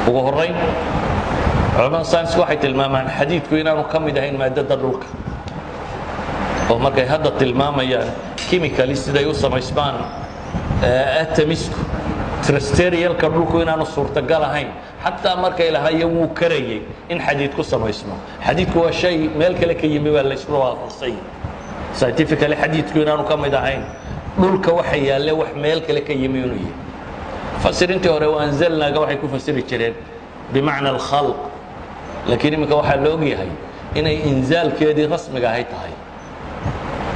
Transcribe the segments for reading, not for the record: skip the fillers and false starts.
Ugu horayn, culamada saynisku waxay tilmaamaan xadiidku inaanu ka mid ahayn maadada dhulka, oo markay hadda tilmaamayaan chemically siday u samaysmaan atomisku, terrestrialka dhulku inaanu suurtagal ahayn. Xataa markay lahaayeen wuu karayey in xadiid ku samaysmo, xadiidku waa shay meel kale ka yimi baa laysla waafaqsay scientifically, xadiidku inaanu ka mid ahayn dhulka waxa yaalle, wax meel kale ka yimi inuu yahay. Fasiriintii hore وأنزلناga waxay ku fasiri jireen بمعنى الخلق, laakiin iminka waxaa la og yahay inay inzaalkeedii rasmiga ahay tahay,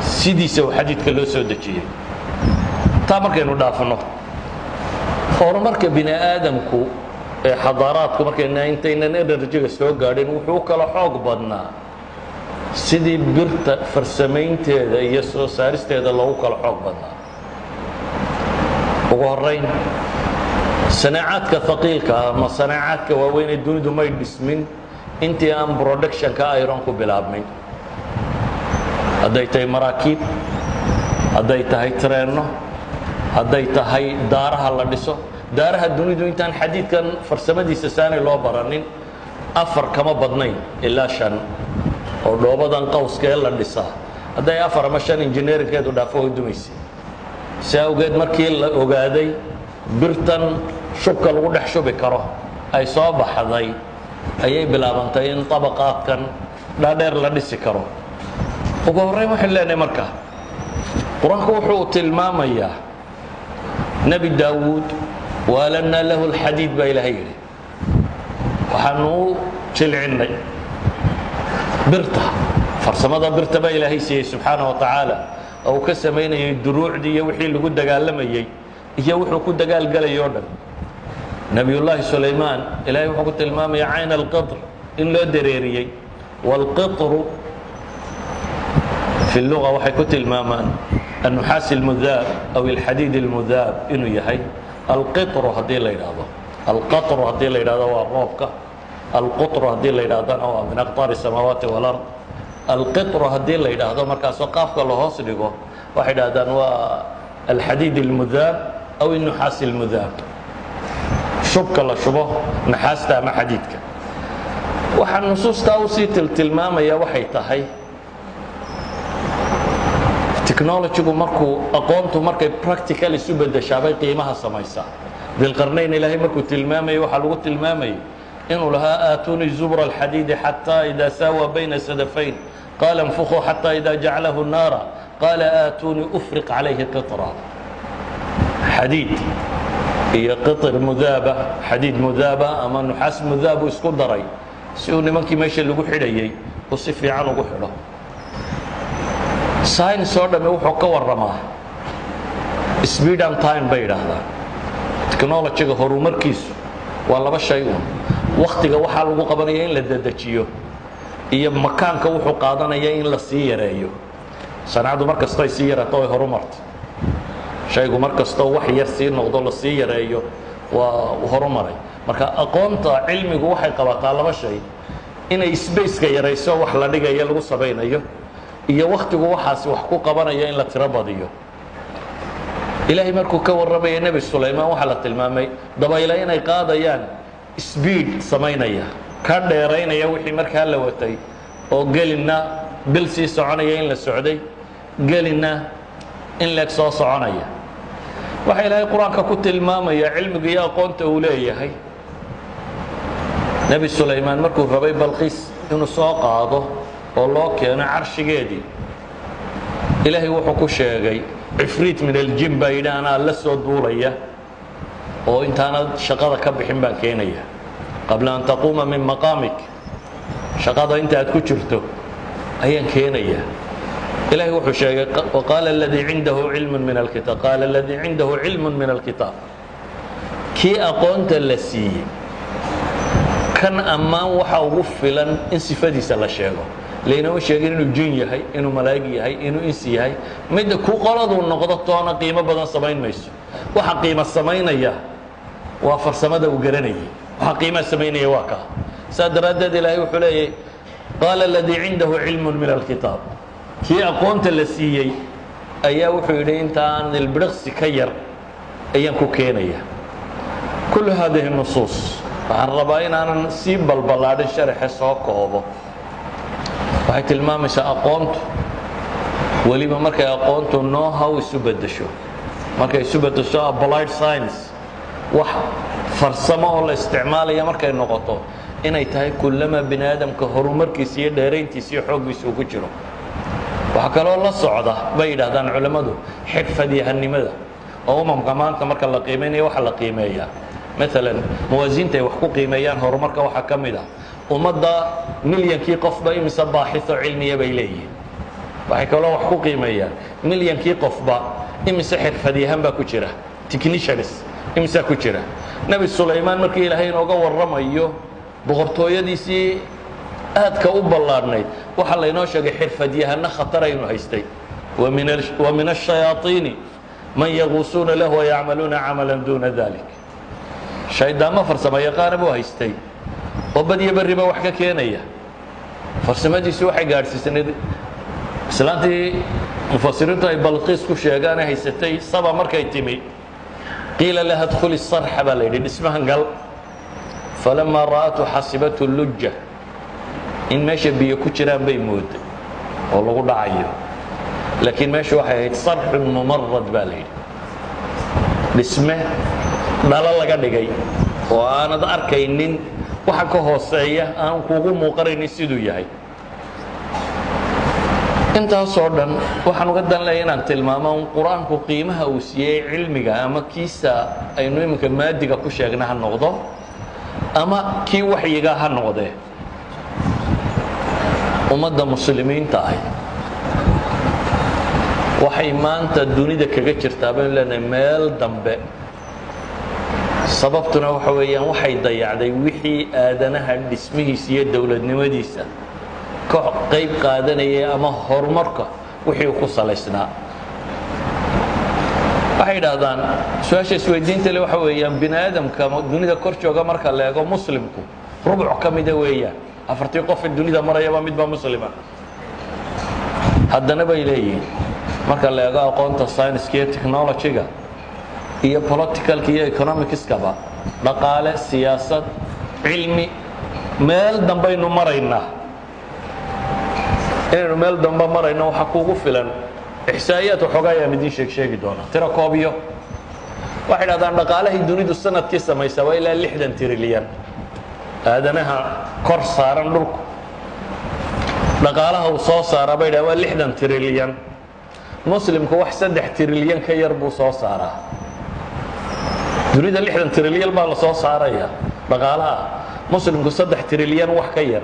sidiisa uu xadiidka loo soo dejiyey. Taa markaynu dhaafno, horumarka bini aadamku ee xadaaraadku markayna intaynan energyga soo gaadhin wuxuu u kala xoog badnaa sidii birta farsamaynteeda iyo soo saaristeeda loogu kala xoog badnaa. Ugu horayn, sanaacaadka haqiilka ama sanaacaadka waaweyn ee dunidu may dhismin intii aan productionka iron ku bilaabmin. Hadday tahay maraakiib, hadday tahay treenno, hadday tahay daaraha la dhiso, daaraha dunidu intaan xadiidkan farsamadiisa saanay loo baranin afar kama badnayn ilaa shan, oo dhoobadan qawska ee la dhisaa hadday afar ama shan engineeringkeedu dhaafo way dumaysa. Si awgeed markii la ogaaday birtan shubka lagu dhex shubi karo ay soo baxday, ayay bilaabantay in طabaqaadkan dhaadheer la dhisi karo. Ugu horrayn, waxaynu leenahay marka Qur-aanku wuxuu tilmaamayaa Nebi Daawuud, وألنا له الحديد baa Ilaahay yidhi, waxaanu u jilcinnay birta. Farsamada birta baa Ilaahay siiyey subxaana wa tacaala, oo uu ka samaynayay duruucdii iyo wixii lagu dagaalamayey iyo wuxuu ku dagaalgelayay o dhan. Nebiyullaahi Sulaymaan Ilahay wuxuu ku tilmaamaya عين القطر in loo dareeriyey. والقطر في اللغة waxay ku tilmaamaan النحاس المذاب أو الحديد المذاب inuu yahay. القطر haddii la yidhaahdo, القطر haddii la yidhahdo waa roobka, القطر haddii la yidhahdana waa من أقطار السماوات والأرض. القطر haddii la yidhaahdo markaasoo qaafka la hoos dhigo, waxay idhahdaan waa الحديد المذاب أو النحاس المذاب, shubka la shubo naxaasta ama xadiidka. Waxaa nusuustaa usii tiltilmaamaya waxay tahay technologygu markuu, aqoontu markay practical isu bedeshaabay qiimaha samaysaa. Dilqarnayn Ilaahay markuu tilmaamayay, waxaa lagu tilmaamayay inuu lahaa: "آتوني زبر الحديد حتى إذا ساوى بين الصدفين قال انفخوا حتى إذا جعله نارا قال آتوني أفرق عليه قطرا." Xadiid iyo قطر مذابة, xadiid مذابة ama نحاس مذاب uu isku daray si uu nimankii meesha lagu xidhayey uu si fiican ugu xidho. Science oo dhamme wuxuu ka warramaa speed and time bay yidhaahdaan. Technologyga horumarkiisu waa laba shay un: waktiga waxaa lagu qabanaya in la dedejiyo iyo makaanka wuxuu qaadanaya in la sii yareeyo. Sancadu mar kasto ay sii yaraato way horumarto. Shaygu mar kastoo wax yar sii noqdo, la sii yareeyo, waa horumaray. Marka aqoonta cilmigu waxay qabataa laba shay: inay spaceka yarayso wax la dhigayo lagu samaynayo, iyo waktigu waxaasi wax ku qabanaya in la tiro badiyo. Ilaahay markuu ka warramaya Nebi Sulaymaan, waxaa la tilmaamay dabayla inay qaadayaan, speed samaynaya, ka dheeraynaya wixii markaa la watay, oo gelinna bil sii soconaya in la socday, gelinna in leeg soo soconaya. Waxaa Ilaahay Qur-aanka ku tilmaamaya cilmiga iyo aqoonta uu leeyahay Nebi Sulaymaan markuu rabay Balqiis inuu soo qaado oo loo keeno carshigeedii. Ilaahay wuxuu ku sheegay عفريت من الجن baa yidhi: "Anaa la soo duulaya oo intaanad shaqada ka bixin baan keenaya, قبل أن تقوم من مقامك, shaqada inta aad ku jirto ayaan keenaya." Ilahay wuxuu sheegay: وقال الذي عنده علم من الكتاب, قال الذي عنده علم من الكتاب. Kii aqoonta la siiyey, kan ammaan waxa ugu filan in sifadiisa la sheego. Laynama sheegin inuu jin yahay, inuu malaa'ig yahay, inuu insi yahay. Midda ku qoladuu noqdo toona qiimo badan samayn mayso. Waxa qiimo samaynaya waa farsamada uu garanayay. Waxa qiimaa samaynaya waa kaa. Saa daraaddeed Ilaahay wuxuu leeyahy: قال الذي عنده علم من الكتاب, kii aqoonta la siiyey ayaa wuxuu yidhi: "Intaan ilbiriqsi ka yar ayaan ku keenaya." كل هذه النصوص Waxaan rabaa inaanan sii balballaadhin sharaxe, soo koobo. Waxay tilmaamaysaa aqoontu, weliba markay aqoontu know how isu beddesho, markay isu beddesho applied science, wax farsamo oo la isticmaalaya markay noqoto, inay tahay kullama bini aadamka horumarkiisa iyo dheerayntiisa iyo xooggiisa uu ku jiro. Waxaa kaloo la socda, bay yidhaahdaan culammadu, xirfadyahanimada oo umamka maanta marka la qiimaynayo waxa la qiimeeyaa, maalan muwaasiinta ay wax ku qiimeeyaan horumarka waxaa ka mid ah ummadda milyankii qofba imise baaxitho cilmiya bay leeyihiin. Waxay kaloo wax ku qiimeeyaan milyankii qofba imise xirfadyahan baa ku jira, technicians imisaa ku jira. Nebi Sulaymaan markii Ilaahay inooga warramayo boqortooyadiisii aadka u ballaadhnayd, waxaa laynoo sheegay xirfadyahano khatara inuu haystay. ومن الشhayaaطiini man yaguusuuna lahu وyacmaluuna camala duna dalik. Shaydaamo farsamo yaqaana buu haystay oo badyo berriba wax ka keenaya. Farsamadiisu waxay gaadhsiisanayd islaantii mufasiriintu ay Balqiis ku sheegaane haysatay Saba. Markay timi, قيل لها ادخلي الصرح baa la yidhi, dhismahan gal. فلما رأته حسبته لجة, in meesha biyo ku jiraan bay mooday oo lagu dhacayo, laakiin meesha waxay ahayd صرح ممرد baa la yidhi, dhisme dhalo laga dhigay oo aanad arkaynin waxa ka hooseeya, aan kugu muuqanaynin siduu yahay. Intaasoo dhan waxaan uga dan leeya inaan tilmaamo un Qur-aanku qiimaha uu siiyey cilmiga, ama kiisa aynu iminka maadiga ku sheegna ha noqdo ama kii waxyiga ha noqdee. Ummadda muslimiinta ahi waxay maanta dunida kaga jirtaa, baynu leenahay, meel dambe. Sababtuna waxa weeyaan waxay dayacday wixii aadanaha dhismihiisa iyo dowladnimadiisa ka qayb qaadanayay ama horumarka wixii ku salaysnaa. Waxay yidhaahdaan, su-aasha isweydiinta le waxa weeyaan, bini aadamka dunida kor jooga marka la eego, muslimku rubuc ka mida weeyaan. Afartii qof ee dunida marayaba mid baa muslima. Haddana, bay leeyihiin, marka la eego aqoonta sayniska iyo technology-ga iyo politicalka iyo economicskaba, dhaqaale, siyaasad, cilmi, meel dambaynu maraynaa. Inaynu meel dambe marayno waxaa kugu filan ixsaa'iyaad waxoogaa ayaan idiin sheegi doonaa, tira koobiyo. Waxay dhahdaan dhaqaalahay dunidu sanadkii samaysaa waa ilaa 60 trilyan. Aadanaha kor saaran dhulku dhaqaalaha uu soo saaraa, bay dhahan, waa 60 trilyan. Muslimku wax 3 trilyan ka yar buu soo saaraa. Dunida 60 trilyan baa la soo saaraya dhaqaalaha, muslimku 3 trilyan wax ka yar.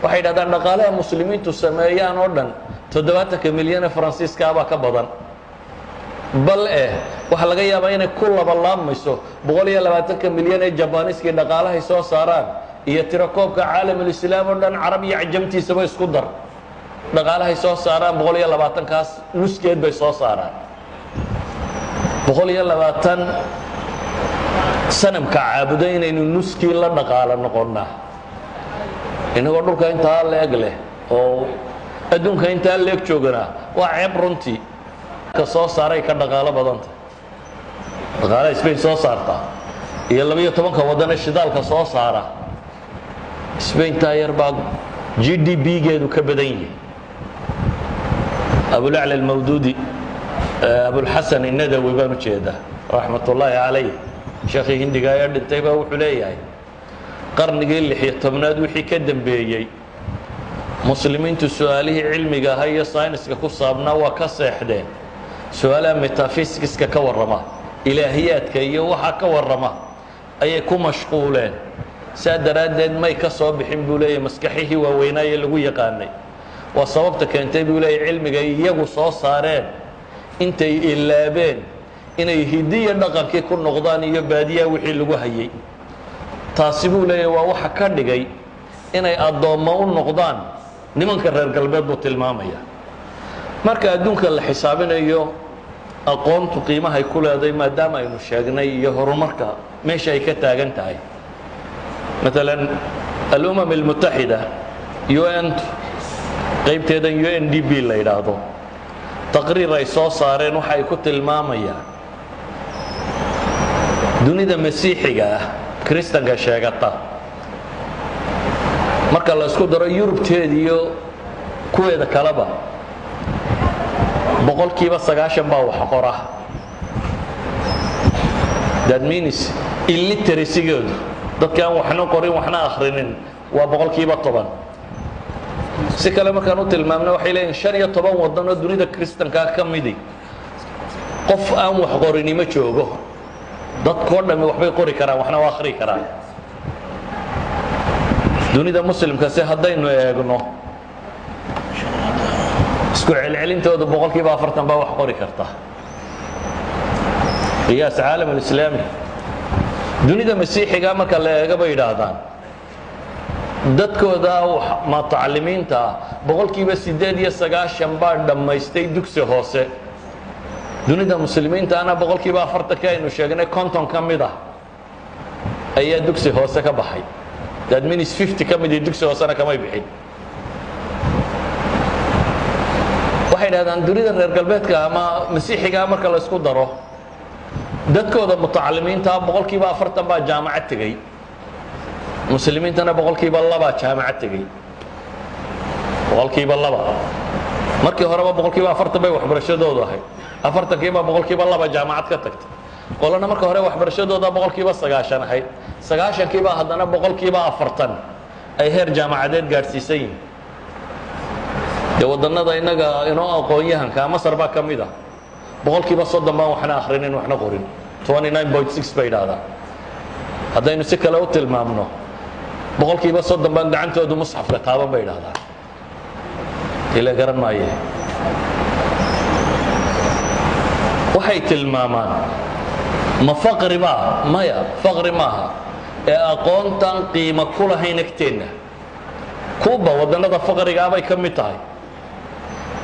Waxay dhahdaan dhaqaalaha muslimiintu sameeyaan oo dhan 70-ka milyan ee Faransiiskaabaa ka badan. Bal eh waxaa laga yaabaa inay ku labalaabmayso 120-ka milyan ee Jabaniiskii dhaqaalahay soo saaraan iyo tirakoobka caalamulislaam oo dhan, Carab iyo cajamtiisaba isku dar, dhaqaalahay soo saaraan 120-kaas nuskeed bay soo saaraan. 120 sanamka caabudo inaynu nuskii la dhaqaalo noqonnaa, inagoo dhulka intaa leeg leh oo adduunka intaa leeg jooganaa, waa ceeb runtii. Ka soo saaray ka dhaqaalo badanta dhaqaalaha Spain soo saartaa iyo 12-ka waddan ee shidaalka soo saara, Spain taa yar baa GDP-geedu ka badan yihi. Abulacla Almawduudi, Abulxasan Inadawi baan ujeedaa, raxmat ullaahi calayh, sheekhii Hindiga ee dhintay, baa wuxuu leeyahay qarnigii 16aad wixii ka dambeeyey muslimiintu su-aalihii cilmiga ahaa iyo sayniska ku saabnaa waa ka seexdeen. Su-aalaha metaphysicska ka warrama, ilaahiyaadka iyo waxa ka warrama ayay ku mashquuleen. Saa daraaddeed may ka soo bixin, buu leeyahy, maskaxihii waaweynaaye lagu yaqaanay. Waa sababta keentay, buu leeyahy, cilmiga iyagu soo saareen intay ilaabeen inay hidiya dhaqankii ku noqdaan iyo baadiyaha wixii lagu hayay. Taasi, buu leeyahy, waa waxa ka dhigay inay addoommo u noqdaan nimanka reer galbeed, buu tilmaamaya. Marka adduunka la xisaabinayo aqoontu qiimahay ku leeday, maadaama aynu sheegnay iyo horumarka meesha ay ka taagan tahay, maalan الأمم المتحدة, UN, qaybteedan UNDP la yidhaahdo, taqriir ay soo saareen waxa ay ku tilmaamayaan dunida masiixiga ah, Kristanka sheegata marka la isku daro Yurubteeda iyo kuweeda kaleba, 90% baa wax qora. That means illiteracy-goodu, dadka aan waxna qorin waxna akhrinin, waa 10%. Si kale markaan u tilmaamna, waxay leeyihin 15 waddan oo dunida Kristankaa ka midi qof aan wax qorini ma joogo. Dadkoo dhammi waxbay qori karaan, waxna waa akhrii karaan. Dunida Muslimka se haddaynu eegno, isku celcelintoodu 40% baa wax qori karta, qiyaas caalam alislaami. Dunida Masiixiga marka la eego, bay yidhaahdaan, dadkooda mutacalimiinta ah 98% baa dhammaystay dugsi hoose. Dunida Muslimiintaana 40%-ka aynu sheegnay, 50 ka mid ah ayaa dugsi hoose ka baxay. That means 50 ka midii dugsi hoosena kamay bixin. Waxay dhahdaan dunida reer galbeedka ama Masiixigaa marka la isku daro, dadkooda mutacalimiintaa 40% baa jaamacad tegey. Muslimiintana 2% jaamacad tegey. 2%. Markii horeba 40% bay waxbarashadoodu ahayd, 40-kiiba 2% jaamacad ka tagtay. Qolana marka hore waxbarashadooda 90% ahayd, 90-kiiba haddana 40% ay heer jaamacadeed gaadhsiisan yihin. Dee waddannada innaga inoo aqoon-yahanka, Masar baa ka mid ah, 30% baan waxna akhrinin waxna qorin, 29.6 bay idhaahdaan. Haddaynu si kale u tilmaamno, 30% baan gacantoodu musxafka taaban bay idhahdaan, ila garan maaye. Waxay tilmaamaan, ma faqri baa? Maya, faqri maaha, ee aqoontan qiimo ku lahayn agteenna. Kuuba waddannada faqrigaabay ka mid tahay.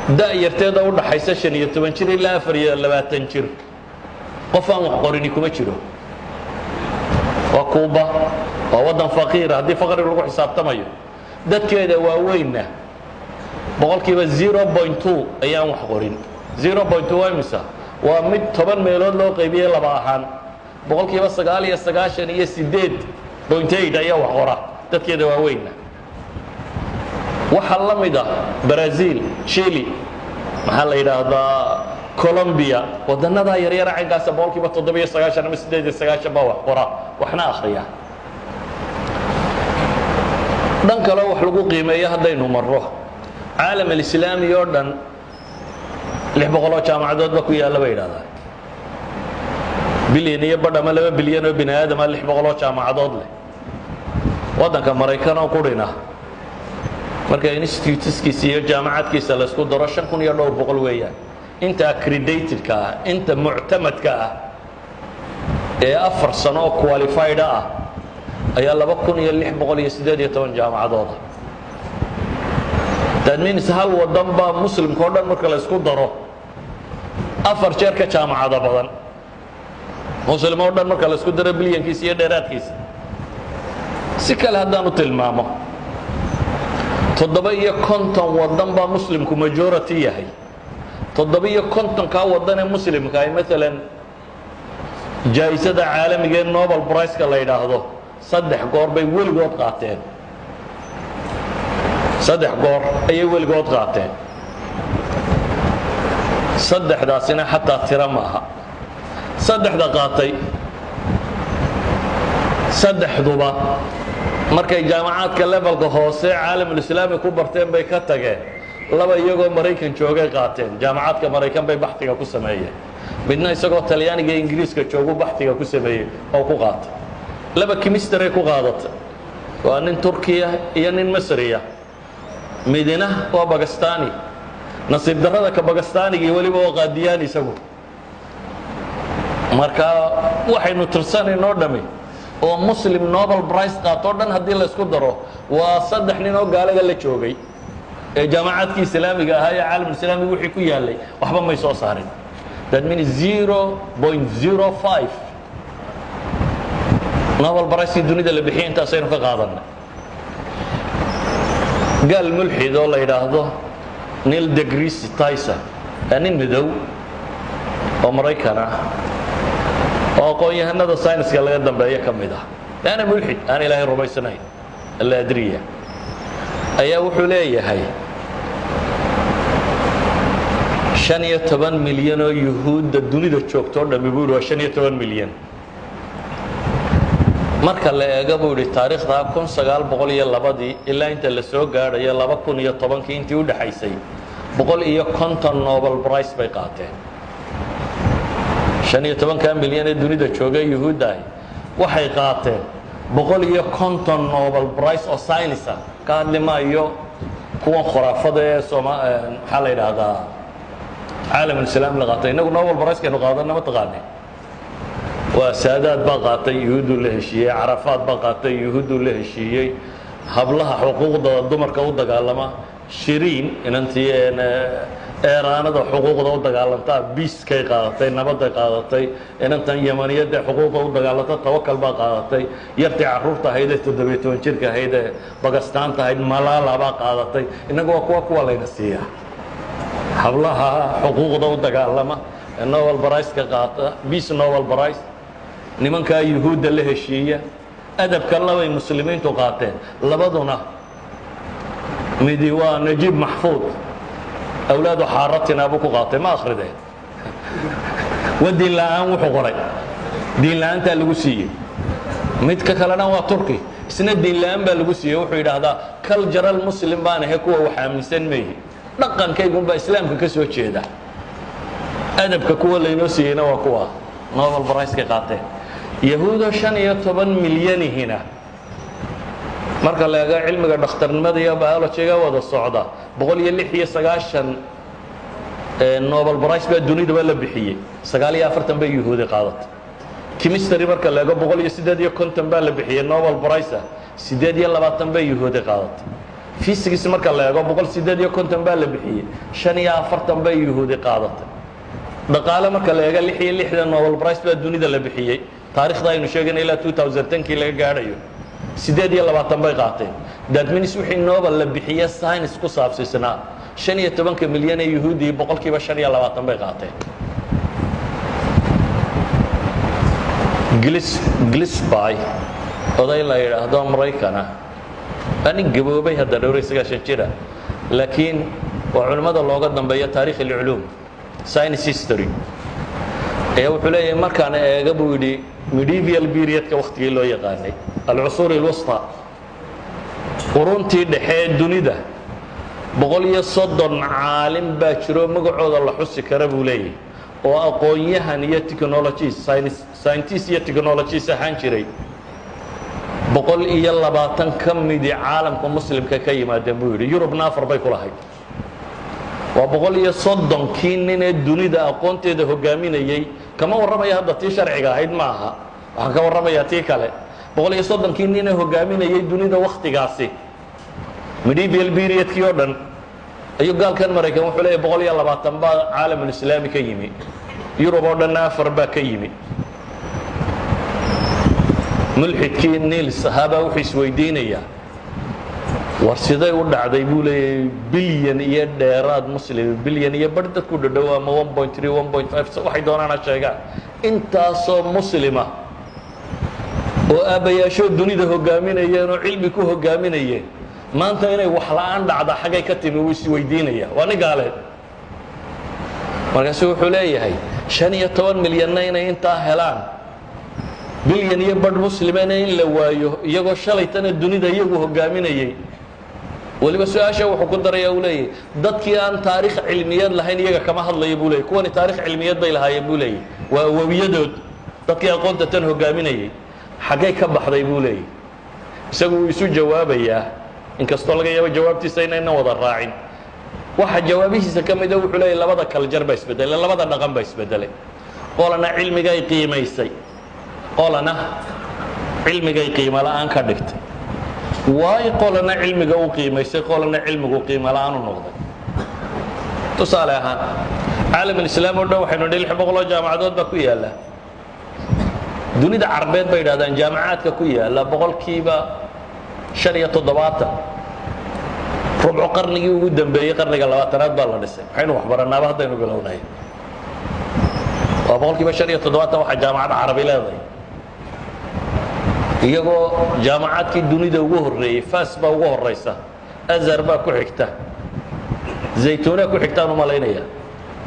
Da'yarteeda u dhaxaysa 15 jir ilaa 24 jir qof aan wax qorini kuma jiro. Waa Kuuba, waa waddan faqiira haddii faqri lagu xisaabtamayo. Dadkeeda waaweynna 0.2% ayaan wax qorin. 0.2 waa imisa? Waa mid 10 meelood loo qaybiyey laba ahaan. 99.8% ayaa wax qora dadkeeda waaweynna. Waxaa la mid ah Brazil, Chile, maxaa la yidhaahdaa, Colombia. Waddannadaa yaryara caynkaasa 97% ama 98 baa wax qora waxna akhriya. Dhan kaleo wax lagu qiimeeyo haddaynu marro, caalam alislaami oo dhan 600 oo jaamacadood ba ku yaalla, bay yidhahdaan. Bilyan iyo badh ama 2 bilyan oo bini aadama 600 oo jaamacadood leh. Waddanka Maraykan oo qurina marka instituteskiisa iyo jaamacadkiisa laysku daro, 5 kun iyo dhowr boqol weeyaan inta accredited-ka ah, inta muctamadka ah ee 4 sano oo qualified ah ayaa 2618 jaamacadooda. That means hal waddan baa Muslimka o dhan marka la isku daro afar jeer ka jaamacado badan, Muslim oo dhan marka la isku daro bilyankiisa iyo dheeraadkiisa. Si kale haddaan u tilmaamo, 57 waddan baa Muslimku majority yahay. 57-kaa waddan ee Muslimka ay maalan jaa'isada caalamiga ee Nobel Prize-ka la yidhaahdo saddex goor bay weligood qaateen. Saddex goor ayay weligood qaateen. Saddexdaasina xataa tiro ma aha. Saddexda qaatay, saddexduba markay jaamacaadka levelka hoose caalamulislaami ku barteen bay ka tageen. Laba iyagoo Maraykan joogay qaateen, jaamacaadka Maraykan bay baxtiga ku sameeyeen. Midna isagoo Talyaaniga iyo Ingiriiska joogu baxtiga ku sameeyey oo ku qaatay. Laba chemistry ku qaadatay, waa nin Turkiya iyo nin Masriya, midina waa Bakistani. Nasiib darrada, ka Bakistaanigii weliba waa Qaadiyaan isagu. Marka waxaynu tirsanaynoo dhami oo Muslim Nobel Prize qaatoo dhan haddii la isku daro, waa saddex nin oo gaalada la joogay ee jaamacaadkii Islaamiga ahaa ee caalamulislaamiga wixii ku yaalay waxba may soo saarin. That means 0.05 Nobel Prize dunida la bixiyay intaasaynu ka qaadanay. Gaal mulxid oo la yidhaahdo Neil deGrasse Tyson, aa nin midow oo Maraykan ah oo aqoon-yahanada sayniska laga dambeeyo ka mid ah. Ana mulxid aan Ilaahay rumaysanayn alla adriya ayaa wuxuu leeyahay 15 milyan oo Yuhuudda dunida joogto o dhami, buu yidhi, waa 15 milyan. Marka la eego, buu yidhi, taariikhdaa 1902dii ilaa inta la soo gaadhayo 2010kii, intii u dhexaysay, 150 Nobel Prize bay qaateen. 15-ka milyan ee dunida jooga Yuhuuddaah waxay qaateen 150 Nobel Prize oo science ah. Ka hadli maayo kuwan khuraafada ee sooma, maxaa la yidhaahdaa, caalamulislaam la qaatay. Innagu Nobel Prizekaynu qaadana ma taqaane? Waa Saadaad baa qaatay, Yuhuudduu la heshiiyey. Carafaad baa qaatay, Yuhuudduu la heshiiyey. Hablaha xuquuqda dumarka u dagaalama, Shiriin, inantii Eeraanada xuquuqda u dagaalantaa, peacekay qaadatay, nabadday qaadatay. Inantan Yamaniyadda xuquuqda u dagaalanta, Tawakal baa qaadatay. Yartii carruurta ahayd ee 17 jirka ahayd ee Bakastaanta ahayd, Malala baa qaadatay. Innagu waa kuwa layna siiyaa hablaha xuquuqda u dagaalama ee Nobel Prizeka qaata, Peace Nobel Prize, nimankaa Yuhuudda la heshiiya. Adabka labay muslimiintu qaateen, labaduna midi waa Najiib Maxfuud, Awlaadu Xaaratina buu ku qaatay. Ma akhrideen? Waa diin la'aan wuxuu qoray, diin la'aantaa lagu siiyey. Midka kalena waa Turki, isna diin la'aan baa lagu siiyey. Wuxuu yidhaahdaa, cultural Muslim baan ahe, kuwa wax aaminsan meeyi, dhaqankaygunbaa Islaamka ka soo jeeda. Adabka kuwa laynoo siiyeyna waa kuwa Nobel Prizekay qaateen. Yahuudo 15 milyanihina, marka la eego cilmiga dhakhtarnimada iyo biologyga wada socda, 196 Nobel Prize baa dunidaba la bixiyey, 49 bay Yuhuudi qaadatay. Chemistry marka la eego, 158 baa la bixiyey Nobel Prize, 28 bay Yuhuudi qaadatay. Physics marka la eego, 158 baa la bixiyey, 45 bay Yuhuudi qaadatay. Dhaqaale marka la eego, 66 Nobel Prize baa dunida la bixiyey taarikhda aynu sheegayna ilaa 2010kii laga gaadhayo, 28 bay qaateen. That means wixii Nobel la bixiye science ku saabsiisnaa, 15-ka milyan ee Yuhuudii 25% bay qaateen. Gillespie, oday la yidhaahdo Maraykana, waa nin gaboobay hadda, 94 jira, laakiin waa culimmada looga dambeeya taarikh alculuum, science history, ayaa wuxuu leeyahay, markaan eega, buu yidhi, medieval periodka, wakhtigii loo yaqaanay alcusuur alwusta, quruntii dhexee dunida, 130 caalim baa jiro magacooda la xusi kara, buu leeyahay, oo aqoon-yahan iyo technologist, scientist iyo technologist ahaan jiray. 120 ka midii caalamka Muslimka ka yimaadeen, buu yidhi. Yurubna afar bay ku lahayd. Waa 130-kii nin ee dunida aqoonteeda hogaaminayey. Kama warramaya hadda tii sharciga ahayd, ma aha, waxaan ka warramayaa tii kale. 130-kii nin ee hogaaminayey dunida wakhtigaasi, medieval periodkii oo dhan, ayuu gaalkan Maraykan wuxuu leeyahy 120 baa caalamulislaami ka yimi, Yurub oo dhanna afar baa ka yimi. Mulxidkii Niils ahaabaa wuxuu isweydiinayaa, war siday u dhacday, buu leeyahay, bilyan iyo dheeraad Muslim, bilyan iyo bar dadku dhadhow, ama 1.3, 1.5, waxay doonaana sheegaan, intaasoo Muslima oo aabbayaashoo dunida hogaaminayeen oo cilmi ku hogaaminayeen, maanta inay wax la'aan dhacda xaggay ka timi? Wuu isweydiinaya. Waa nin gaaleed. Markaasuu wuxuu leeyahay, 15 milyanna inay intaa helaan, bilyan iyo badh muslimena in la waayo, iyagoo shalaytana dunida iyagu hogaaminayey. Weliba su-aasha wuxuu ku daraya, uu leeyahy, dadkii aan taarikh cilmiyeed lahayn iyaga kama hadlaya, buu leeyay. Kuwani taarikh cilmiyeed bay lahaayeen, buu leeyay, waa awowiyadood dadkii aqoonta tan hogaaminayay. Xaggay ka baxday, buu leeyay. Isagu wuu isu jawaabayaa, inkastoo laga yaabo jawaabtiisa inaynan wada raacin. Waxa jawaabihiisa ka mida, wuxuu leeyahy, labada culture baa isbedelay, labada dhaqan baa isbedelay. Qolana cilmigay qiimaysay, qolana cilmigay qiimo la'aan ka dhigtay. Waay qolana cilmiga u qiimaysay, qolana cilmigu qiimo la'aan u noqday. Tusaale ahaan, caalamulislaam oo dhan waxaynu nidhi 600 oo jaamacadood baa ku yaalla. Dunida Carbeed bay yidhahdaan jaamacaadka ku yaalla 75%, rubco qarnigii ugu dambeeyey, qarniga 20aad baa la dhisay. Maxaynu waxbaranaaba haddaynu bilownay? Waa 75% waxaa jaamacad Carabi leedahay. Iyagoo jaamacaadkii dunida ugu horreeyey, Fas baa ugu horraysa, Azhar baa ku xigta, Zaytuuna ku xigtaan u malaynaya.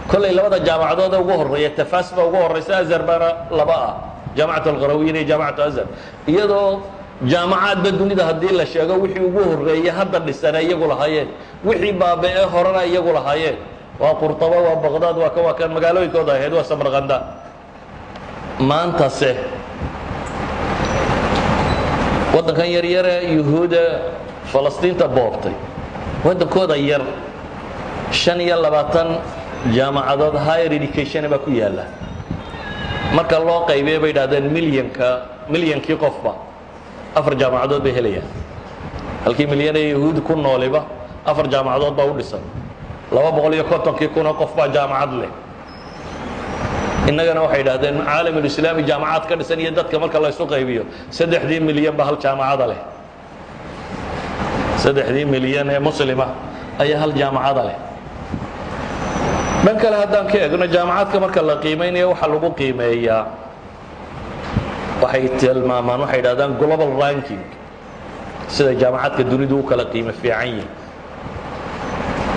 Kollay labada jaamacadood ee ugu horreeya, Tafas baa ugu horraysa, Azhar baana laba ah, Jaamacat Alqarawiyin iyo Jaamacatu Azhar. Iyadoo jaamacaadba dunida haddii la sheego wixii ugu horreeyey hadda dhisana iyagu lahaayeen, wixii baabe-e horena iyagu lahaayeen, waa Qurtaba, waa Baqdaad, waa ka waa kan magaalooyinkooda ahayd, waa Samarkanda. Maantase waddankan yaryare Yuhuuda Falastiinta boobtay, waddankooda yar 25 jaamacadood higher education baa ku yaalla. Marka loo qaybiya, bay idhahdeen, milyanka milyankii qofba afar jaamacadood bay helayaan. Halkii milyan ee Yahuud ku nooliba afar jaamacadood baa u dhisan. 250-kii kunoo qof baa jaamacad leh. Innagana waxay idhahdeen caalamulislaami jaamacaad ka dhisan iyo dadka marka laysu qaybiyo, 3-dii milyan ba hal jaamacada leh. 3-dii milyan ee muslima ayaa hal jaamacada leh. Dhan kale haddaan ka eegno, jaamacaadka marka la qiimaynayo waxaa lagu qiimeeyaa, waxay tilmaamaan, waxay idhahdaan global ranking, sida jaamacaadka dunidu u kala qiimo fiican yihin.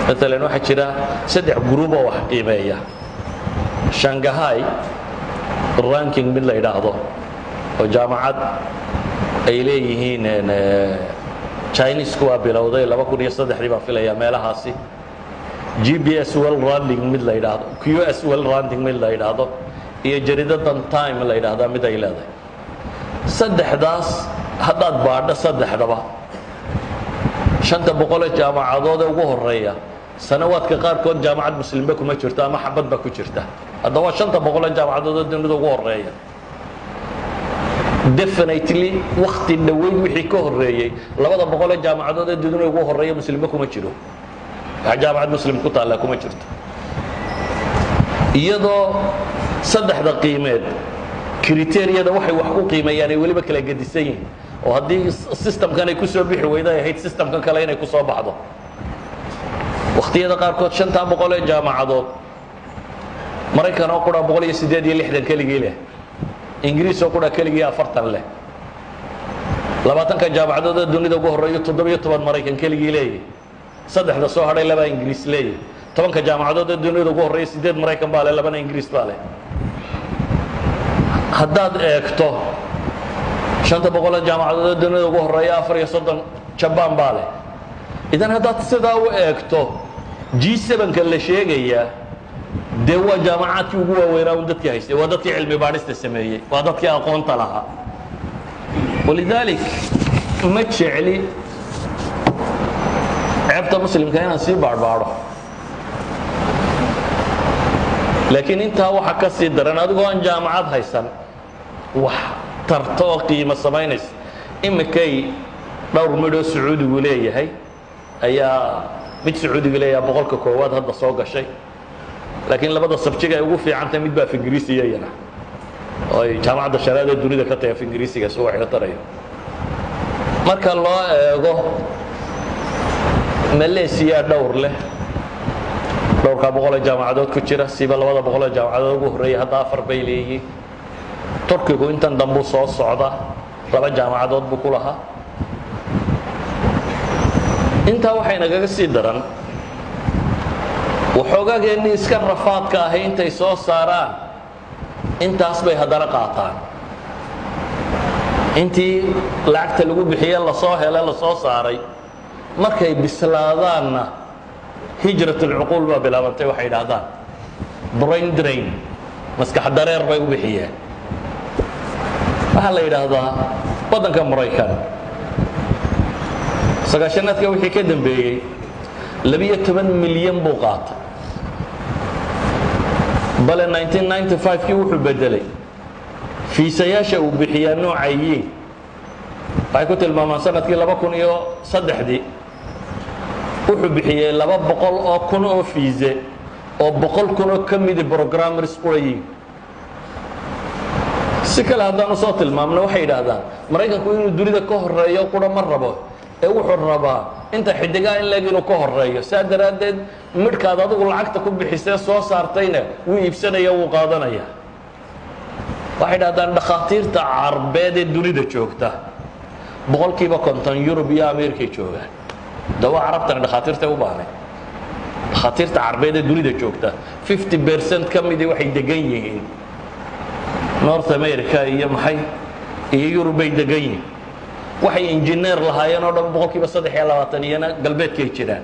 Maalan, waxaa jira saddex group oo wax qiimeeya: Shanghai ranking mid la yidhaahdo oo jaamacad ay leeyihiin Chinesku waa bilowday 2003-dii baan filaya meelahaasi, QS World Ranking mid la yidhaahdo, QS World Ranking mid la yidhaahdo, iyo jariidadan Time la yidhaahdaa mid ay leedahay. Saddexdaas haddaad baadho, saddexdaba 500-ee jaamacadood ee ugu horeeya, sanawaadka qaarkood jaamacad muslimba kuma jirto ama xabad ba ku jirta. Hadda waa 500-ee jaamacadood ee dunida ugu horeeya. Definitely wakti dhoweyd wixii ka horeeyey, 200-ee jaamacadood ee dunida ugu horeeya muslimba kuma jiro, wax jaamacad muslim ku taalla kuma jirto. Iyadoo saddexda qiimeed criteria-da waxay wax ku qiimeeyaan ay weliba kala gedisan yihiin, oo haddii systemkan ay ku soo bixi weydo ay ahayd systemkan kale inay ku soo baxdo, wakhtiyada qaarkood 500-ee jaamacadood Maraykan oo qura 168 keligii leh, Ingiriis oo qura keligii 40 leh. 20-ka jaamacadood ee dunida ugu horreeyo, 17 Maraykan keligii leeyahy, saddexda soo hadhay labaa Ingiriis leeyahy. 10-ka jaamacadood ee dunida ugu horreeya, sideed Maraykan baa leh, labana Ingiriis baa leh. Haddaad eegto 500-ee jaamacadood ee dunida ugu horreeya, 34 Jabaan baa leh. Idan haddaad sidaa u eegto, G7-ka la sheegayaa dee waa jaamacaadkii ugu waaweynaa un dadkii haystay, waa dadkii cilmi baadhista sameeyey, waa dadkii aqoonta lahaa. Walidaalik ma jecli ceebta muslimka inaan sii baadhbaadho, laakiin intaa waxa ka sii daran, adigoo aan jaamacad haysan wax tarto oo qiimo samaynaysa. Iminkay dhowr midhoo Sacuudigu leeyahay ayaa, mid Sacuudigu leeyahay 100-ka koowaad hadda soo gashay, laakiin labada subject-ga ay ugu fiicantahay mid baa af Ingiriisiya iyana, oo ay jaamacadda shanaad ee dunida ka tahay af Ingiriisiga soo wax ka tarayo. Marka loo eego Malaysiya, dhowr leh, dhowrkaa boqolee jaamacadood ku jira, siba 200-ee jaamacadood ugu horreeyay hadda afar bay leeyihiin. Turkigu intan dambuu soo socda, laba jaamacadood buu ku lahaa. Intaa waxay nagaga sii daran, waxoogageennii iska rafaadka ahi intay soo saaraan intaas bay haddana qaataan. Intii lacagta lagu bixiye lasoo hele lasoo saaray, markay bislaadaanna hijrat ulcuquul baa bilaabantay. Waxay idhaahdaan brain drain, maskax dareer bay u bixiyeen. Waxaa la yidhaahdaa waddanka Maraykan 90-aadka wixii ka dambeeyey 12 milyan buu qaatay, bale 1995kii wuxuu bedelay fiisayaasha uu bixiyaa noocayiin. Waxay ku tilmaamaan sanadkii 2003-dii wuxuu bixiyey 200,000 oo fiise, oo 100,000 oo ka midi programmers qurayiin. Si kale haddaan usoo tilmaamno, waxay yidhaahdaan Maraykanku inuu dunida ka horeeyo qura ma rabo, ee wuxuu rabaa inta xidigaa in leeg inuu ka horeeyo. Saa daraaddeed midhkaad adigu lacagta ku bixisee soo saartayna wuu iibsanaya, wuu qaadanaya. Waxay dhahdaan dhakhaatiirta Carbeed ee dunida joogta 50% Yurub iyo Ameerikay joogaan. Dawa Carabtana dhakhaatiirtay u baahnay. Dhakhaatiirta Carbeed ee dunida joogta 50% ka midii waxay degan yihiin North America iyo maxay iyo Yurub bay degan yihiin. Waxay injineer lahaayeen oo dhan 23% iyana galbeedkay jiraan.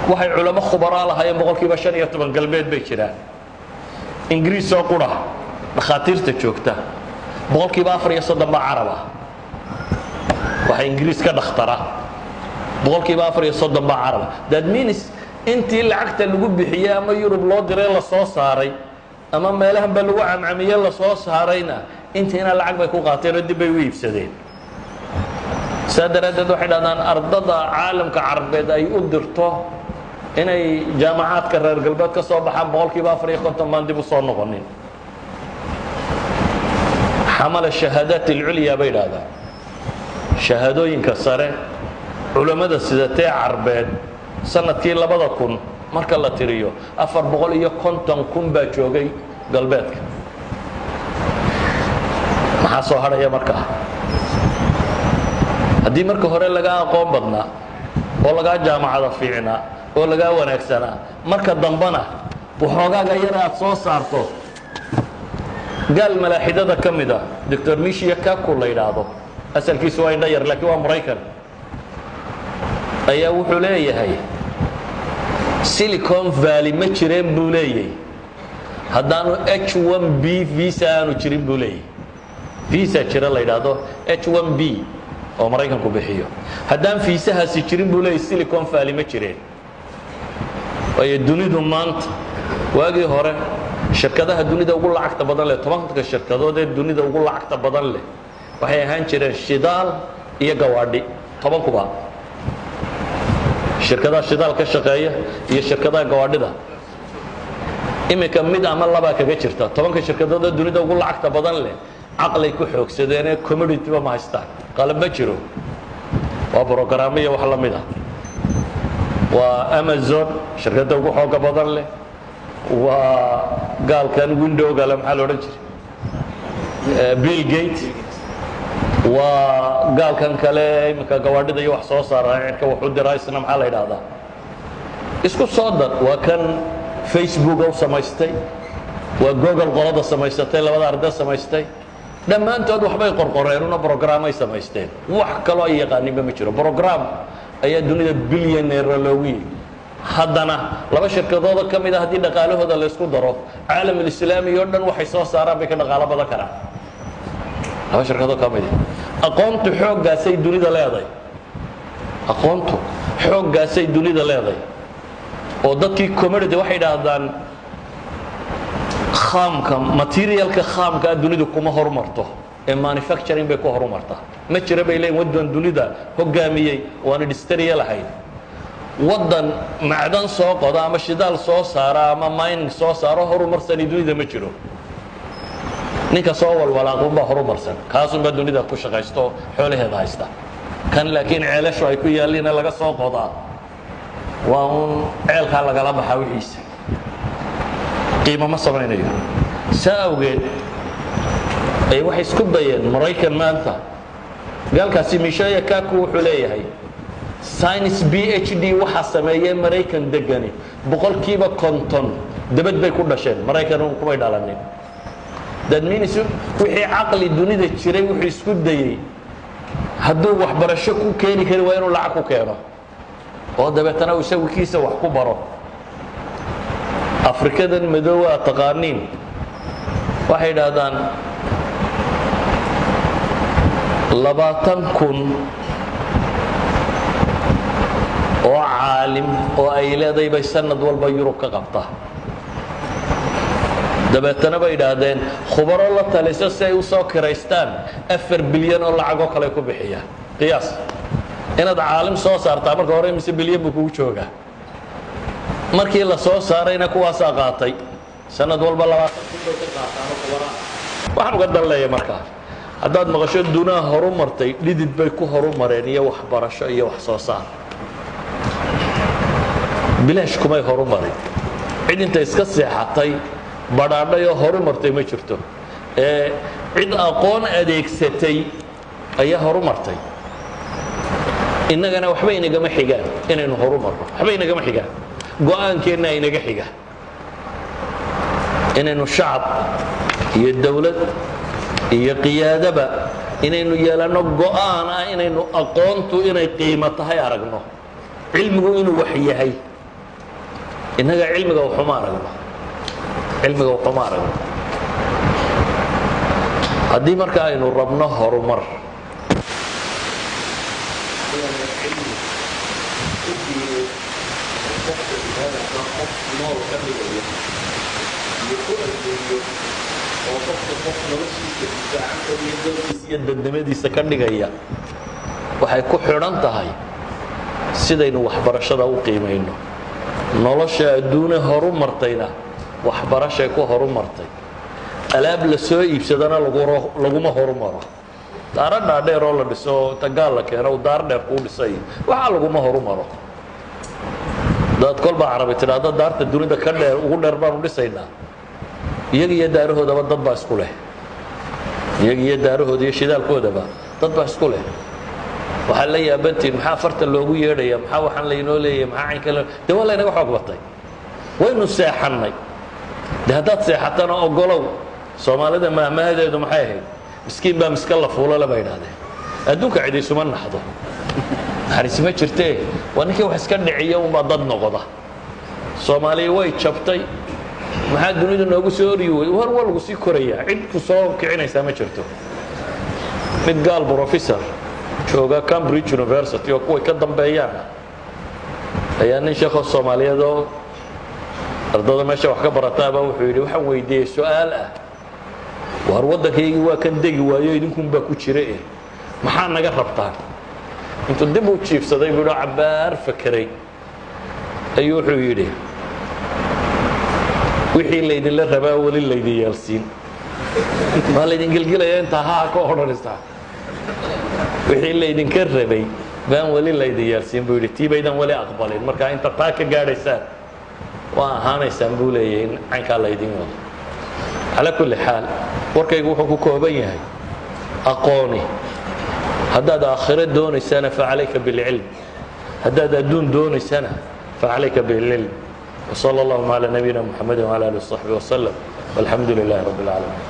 Waxay culamo khubaraa lahaayeen 15% galbeed bay jiraan. Ingiriis oo qura dhakhaatiirta joogta 34% baa Carab ah. Waxaa Ingiriis ka dhakhtara 34% baa Caraba. That means intii lacagta lagu bixiyey ama Yurub loo diray la soo saaray ama meelahan ba lagu camcamiye la soo saarayna, intiina lacag bay ku qaateen oo dib bay u iibsadeen. Saa daraaddeed waxay dhahdaan ardada caalamka Carabeed ay u dirto inay jaamacaadka reer galbeed ka soo baxaan, 54% baan dib u soo noqonin. Xamala shahaadaat alculyaa bay idhahdaan, shahaadooyinka sare culammada sidatee Carbeed, sanadkii 2000 marka la tiriyo, 450,000 baa joogay galbeedka. Maxaa soo hadhaya markaa? Haddii marka hore lagaa aqoon badnaa oo lagaa jaamacada fiicnaa oo lagaa wanaagsanaa, marka dambena waxoogaaga yar aad soo saarto. Gaal malaaxidada ka mid a, Doctor Michio Kaku la yidhaahdo, asalkiisu waa indho yar laakiin waa Maraykan, ayaa wuxuu leeyahay Silicon Valley ma jireen buu leeyahy haddaanu H-1B visa aanu jirin buu leeyahy. Visa jira la yidhaahdo H-1B oo Maraykanku bixiyo. Haddaan fiisahaasi jirin buu leeyahy, Silicon Valley ma jireen. Waayo, dunidu maanta, waagii hore shirkadaha dunida ugu lacagta badan leh, 10-ka shirkadood ee dunida ugu lacagta badan leh, waxay ahaan jireen shidaal iyo gawaadhi. 10-kuba shirkadaha shidaal ka shaqeeya iyo shirkadaha gawaadhida. Iminka mid ama labaa kaga jirta 10-ka shirkadood ee dunida ugu lacagta badan leh. Caqlay ku xoogsadeenee commodity-ba ma haystaan, qalab ma jiro, waa brogaraamo iyo wax la mid ah. Waa Amazon shirkadda ugu xooga badan leh, waa gaalkan Windowga le, maxaa la odhan jiray, Bill Gate, waa gaalkan kale iminka gawaadhida iyo wax soo saara, cirka wax u diraa, isna maxaa la yidhaahdaa? Isku soo dar, waa kan Facebooka u samaystay, waa Google qolada samaysatay, labada arday samaystay. Dhammaantood waxbay qorqoreen una brograamay samaysteen, wax kaloo ay yaqaaninba ma jiro. Program ayaa dunida billionaire loogu yimi. Haddana laba shirkadooda ka mid a haddii dhaqaalahooda laysku daro, caalamulislaami oo dhan waxay soo saaraan bay ka dhaqaalo badan karaan laba shirkadoo ka mid a. Aqoontu xooggaasay dunida leeday, aqoontu xooggaasay dunida leeday oo dadkii commodity waxay idhaahdaan khaamka, materialka khaamkaa dunidu kuma horumarto ee manufacturing bay ku horumartaa. Ma jira bay leeyiin waddan dunida hoggaamiyey oo aan industrial ahayn. Waddan macdan soo qoda ama shidaal soo saara ama mining soo saaro horumarsani dunida ma jiro. Ninka soo walwalaaqunbaa horumarsan, kaasunbaa dunida ku shaqaysto, xoolaheeda haysta kan. Laakiin ceelashu ay ku yaalliina laga soo qodaa waa uun ceelkaa lagala baxaa, wixiisa qiimo ma samaynayo. Saa awgeed ay waxay isku dayeen Maraykan maanta. Gaalkaasi Michio Kaku wuxuu leeyahay science PhD waxaa sameeyee Maraykan degani 50% dabad bay ku dhasheen, Maraykan kumay dhalanin. That means wixii caqli dunida jiray wuxuu isku dayey hadduu waxbarasho ku keeni kari waa inuu lacag ku keeno oo dabeetana uu isagu kiisa wax ku baro. Afrikadan madoowa aad taqaaniin waxay idhaahdaan 20,000 oo caalim oo ay leedahay bay sanad walba Yurub ka qabtaa. Dabeetana bay idhaahdeen khubaro la taliso si ay u soo kiraystaan 4 bilyan oo lacagoo kale ku bixiyaan. Qiyaas inaad caalim soo saartaa marka hore mise bilyan buu kugu joogaa? Markii la soo saarayna kuwaasaa qaatay, sanad walba 20,000 bay ka qaataanoo khubaraa. Waxaan uga dan leeya markaa, haddaad maqasho dunaa horu martay, dhidid bay ku horu mareen iyo waxbarasho iyo wax soo saar. Bilaash kumay horu marin. Cid inta iska seexatay badhaadhay oo horu martay ma jirto ee cid aqoon adeegsatay. Ayaa horumartay. Innagana waxba inagama xigaan inaynu horumarno, waxba inagama xigaan. Go'aankeenna inaga xiga inaynu shacab iyo dowlad iyo qiyaadaba inaynu yeelanno go'aan ah inaynu aqoontu inay qiimo tahay aragno, cilmigu inuu wax yahay. Innaga cilmiga waxuma aragno, cilmiga waxuma aragno. Haddii marka aynu rabno horumar, cilmi qofka biniaadamka qof nool ka dhigaya iyo ku adduunyo oo qofka qof noloshiisa difaacan kariyo, dalkiisa iyo dadnimadiisa ka dhigaya, waxay ku xidhan tahay sidaynu waxbarashada u qiimayno. Nolosha adduune horu martayna waxbarashay ku horu martay. Alaab la soo iibsadana laguma horumaro. Daaro dhaadheer oo la dhiso, inta gaal la keeno uu daar dheer kuu dhisay, waxaa laguma horumaro. Dad kolbaa Carabi tidhaahdo daarta dunida ka dheer, ugu dheer baanu dhisaynaa, iyaga iyo daarahoodaba dad baa isku leh, iyaga iyo daarahooda iyo shidaalkoodaba dad baa isku leh. Waxaad la yaabantihin maxaa farta loogu yeedhaya, maxaa waxaan laynoo leeyahay, maxaa caynka loo de waa laynaga xoog batay. Waynu seexannay. De haddaad seexatana ogolow. Soomaalida mahmahadeedu maxay ahayd? Miskiin baa miska la fuulale bay idhahdeen. Adduunka cidi isuma naxdo, naxariisi ma jirtee. Waa ninkii wax iska dhiciya unbaa dad noqda. Soomaaliya way jabtay. Maxaa dunidu noogu soo oryi wey? War waa lagu sii korayaa, cid ku soo kicinaysaa ma jirto. Mid gaal professor jooga Cambridge University oo kuway ka dambeeyaan ayaa nin sheekoo Soomaaliyeed oo ardada meesha wax ka barataaba wuxuu yidhi, waxaan weydiiyey su-aal ah: waar waddankaygii waa kan degi waayo, idinkunbaa ku jira eh, maxaa naga rabtaan? Intuu dib u jiifsaday buu cabbaar fakeray ayuu wuxuu yidhi, wixii laydinla rabaa weli laydin yeelsiin, waa laydin gelgelaya intaa haa ka odhanaysaa. Wixii laydinka rabay baan weli laydin yeelsiin, buu yidhi. Tii baydan weli aqbalin. Marka inta taa ka gaadhaysaan waa ahaanaysaan, buu leeyahay, in caynkaa laydin wado. Calaa kulli xaal, warkaygu wuxuu ku kooban yahay aqooni. Haddaad aakhiro doonaysana فعليك بالعلم, haddaad adduun doonaysana فعليك بالعلم. وصلى اللهم على نبينا محمد وعلى آله وصحبه وسلم والحمد لله رب العالمين.